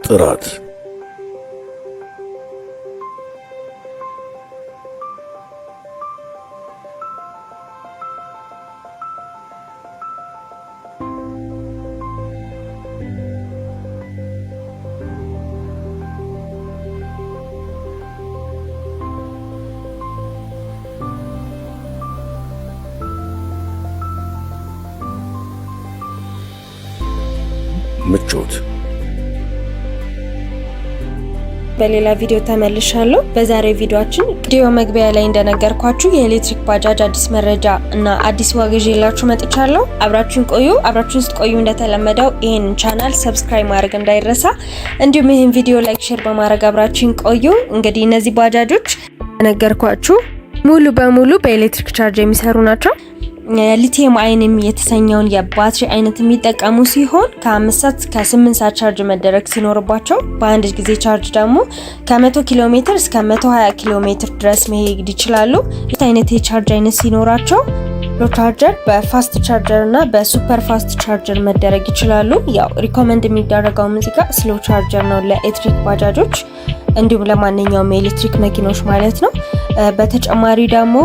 ጥራት፣ ምቾት፣ በሌላ ቪዲዮ ተመልሻለሁ። በዛሬው ቪዲዮአችን ቪዲዮ መግቢያ ላይ እንደነገርኳችሁ የኤሌክትሪክ ባጃጅ አዲስ መረጃ እና አዲስ ዋጋ ይዤላችሁ መጥቻለሁ። አብራችሁን ቆዩ። አብራችሁን ስትቆዩ እንደተለመደው ይህን ቻናል subscribe ማድረግ እንዳይረሳ፣ እንዲሁም ይህን ቪዲዮ like፣ share በማድረግ አብራችሁን ቆዩ። እንግዲህ እነዚህ ባጃጆች ነገርኳችሁ ሙሉ በሙሉ በኤሌክትሪክ ቻርጅ የሚሰሩ ናቸው። Lithium ion የተሰኘውን የባትሪ አይነት የሚጠቀሙ ሲሆን ከ5 ሰዓት እስከ 8 ሰዓት ቻርጅ መደረግ ሲኖርባቸው በአንድ ጊዜ ቻርጅ ደግሞ ከ100 ኪሎ ሜትር እስከ 120 ኪሎ ሜትር ድረስ መሄድ ይችላሉ። አይነት የቻርጅ አይነት ሲኖራቸው ቻርጀር በ fast charger እና በ super fast charger መደረግ ይችላሉ። ያው recommend የሚደረገው ሙዚቃ slow charger ነው ለኤሌክትሪክ ባጃጆች እንዲሁም ለማንኛውም የኤሌክትሪክ መኪኖች ማለት ነው። በተጨማሪ ደግሞ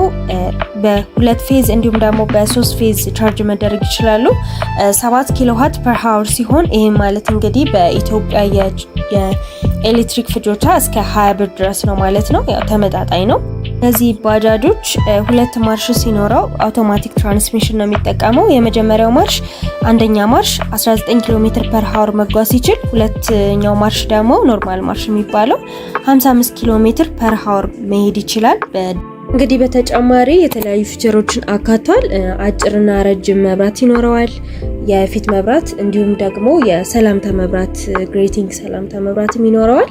በሁለት phase እንዲሁም ደግሞ በሶስት phase charge መደረግ ይችላሉ። 7 kilowatt per hour ሲሆን ይህም ማለት እንግዲህ በኢትዮጵያ የኤሌክትሪክ ፍጆታ እስከ 20 ብር ድረስ ነው ማለት ነው። ያው ተመጣጣኝ ነው። እነዚህ ባጃጆች ሁለት ማርሽ ሲኖረው automatic transmission ነው የሚጠቀመው። የመጀመሪያው ማርሽ፣ አንደኛ ማርሽ 19 ኪሎ ሜትር per hour መጓዝ ሲችል፣ ሁለተኛው ማርሽ ደግሞ normal ማርሽ የሚባለው 55 ኪሎ ሜትር per hour መሄድ ይችላል። እንግዲህ በተጨማሪ የተለያዩ feature ኦችን አካቷል። አጭርና ረጅም መብራት ይኖረዋል። የፊት መብራት እንዲሁም ደግሞ የሰላምታ መብራት፣ greeting ሰላምታ መብራትም ይኖረዋል።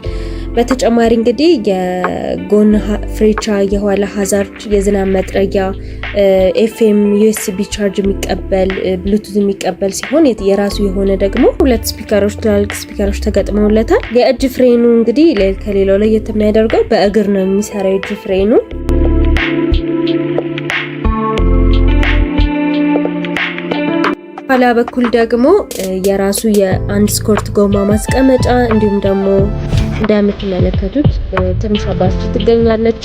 በተጨማሪ እንግዲህ የጎን ፍሬቻ፣ የኋላ hazard፣ የዝናብ መጥረጊያ፣ FM፣ USB charge የሚቀበል፣ ብሉቱዝ የሚቀበል ሲሆን የራሱ የሆነ ደግሞ ሁለት speaker ኦች፣ ትላልቅ speaker ኦች ተገጥመውለታል። የእጅ ፍሬኑ እንግዲህ ከሌላው ለየት የሚያደርገው በእግር ነው የሚሰራው የእጅ ፍሬኑ። ኋላ በኩል ደግሞ የራሱ የአንድ ስኮርት ጎማ ማስቀመጫ እንዲሁም ደግሞ እንደምትመለከቱት ትንሿ ባትሪ ትገኛለች።